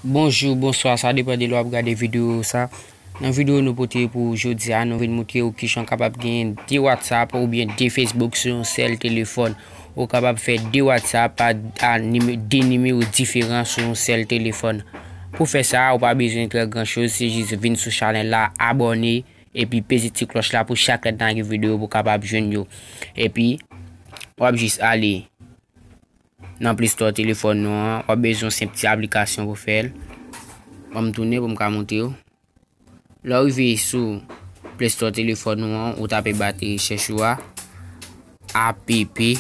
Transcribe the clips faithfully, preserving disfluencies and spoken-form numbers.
Bonjou, bonswa, sa depann de lè w ap gade videyo sa. Nan videyo nou pote pou jodi a, nou vin montre w kijan w kapab gen de WhatsApp oubyen de Facebook sou yon sèl telefòn. Ou kapab fè de WhatsApp a, a nime-, de nimewo diferan sou yon sèl telefòn. Pou fè sa, ou pa bezwen trè gran choz, se jis vin sou chanèl la, abòne, epi peze ti klòch la pou chak lè n lage videyo pou w kapab jwenn yo. Epi, w ap jis ale nan Play Store telefòn nou an, w ap bezwen yon senp ti aplikasyon pou fè l. Ban m tounen pou m ka montre w. Lè w rive sou Play Store telefòn nou an, ou tape ba rechèch ou a, A P P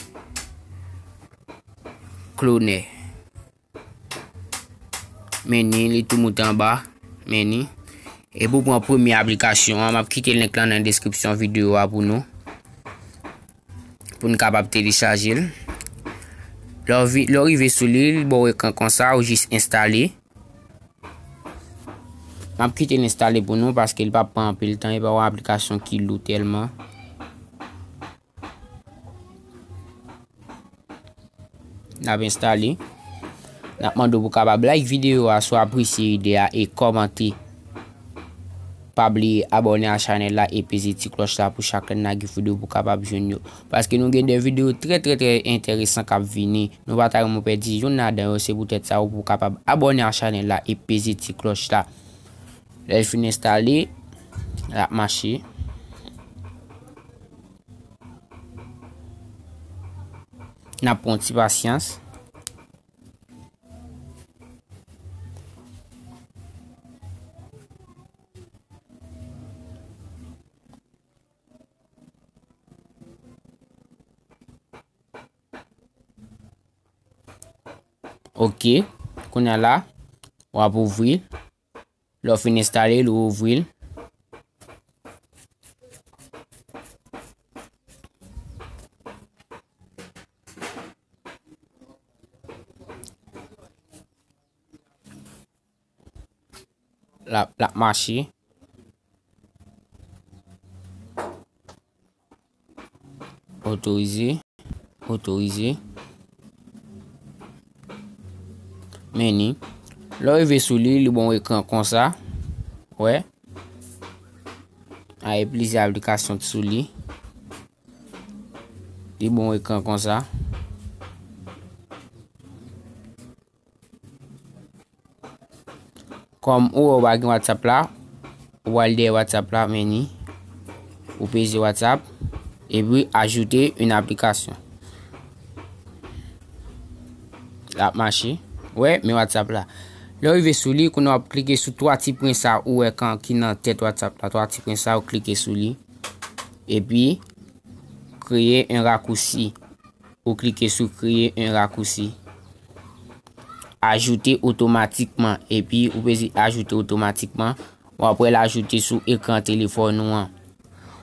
Cloner. Men ni, li tou moute anba. Men ni. E pou pran premye aplikasyon an, m ap kite link lan nan deskripsyon videyo a pou nou. Pou n kapab telechaje l. Lè w vi-, lè w rive sou li, li ba w ekran konsa, ou jis enstale. M ap kite l enstale pou nou paske li p ap pran anpil tan, e pa yon aplikasyon ki lou tèlman. N ap enstale. N ap mande w pou w kapab like videyo a si w apresye ide a e kòmante. Pa bliye abòne a chanèl la e peze ti klòch la pou chak lè n lage videyo pou w kapab jwenn yo. Paske nou gen de videyo trè, trè, trè enteresan k ap vini. Nou pa ta renmen w pèdi youn ladan yo, se poutèt sa ou pou w kapab abòne a chanèl la e peze ti klòch la. Lè l fin enstale, l ap mache. N ap pran ti pasyans. Ok. Kounye a la, w ap ouvri l. Lè w fin enstale l, ou ouvri l. L ap, l ap mache. Otorize. Otorize. Men ni. Lè w rive sou li, li ba w ekran konsa. Wè. A, gen plizyè aplikasyon sou li. Li ba w ekran konsa. Kòm ou wè ou pa gen WhatsApp la, ou al dèyè WhatsApp la, men ni, ou peze WhatsApp, epi ajoute une application. L ap mache. Wè, men WhatsApp la. Lè w rive sou li, kounye a w ap klike sou twa ti pwen sa ou wè kan ki nan tèt WhatsApp la. Twa ti pwen sa ou klike sou li. Epi, créer un raccourci. Ou klike sou créer un raccourci. Ajouter automatiquement. Epi, ou peze ajouter automatiquement. W ap wè l ajoute sou ekran telefòn ou an.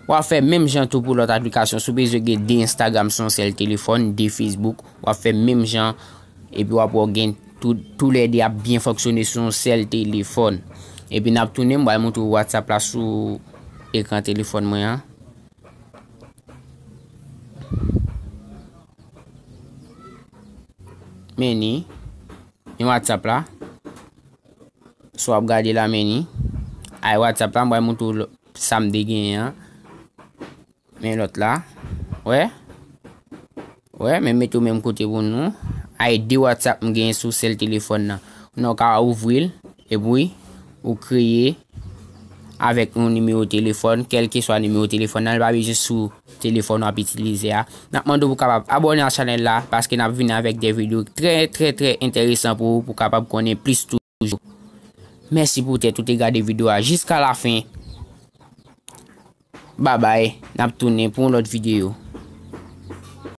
W ap fè menm jan tou pou lòt aplikasyon. Si w bezwen gen de Instagram sou yon sèl telefòn, de Facebook, w ap fè menm jan. Epi w ap wè w gen tou, toulède ap byen fonksyone sou yon sèl telefòn. Epi n ap tounen, m pral montre w WhatsApp la sou ekran telefòn mwen an. Men ni, men WhatsApp la. Si w ap gade la, men ni. Ay, WhatsApp la, m pral montre w lò-, sa m te genyen an. Men lòt la. Wè? Wè, men mete w menm kote pou nou. Ay, de WhatsApp m genyen sou sèl telefòn nan. Kounye a w ka ouvri l, epi ou kreye avèk yon nimewo telefòn, kèlkeswa nimewo telefòn nan, li pa bezwen sou telefòn w ap itilize a. N ap mande w pou w kapab abòne a chanèl la, paske n ap vini avèk de videyo trè, trè, trè enteresan pou ou, pou w kapab konnen plis toujou. Mèsi poutèt ou te gade videyo a jiska lafen. Babay, n ap tounen pou yon lòt videyo.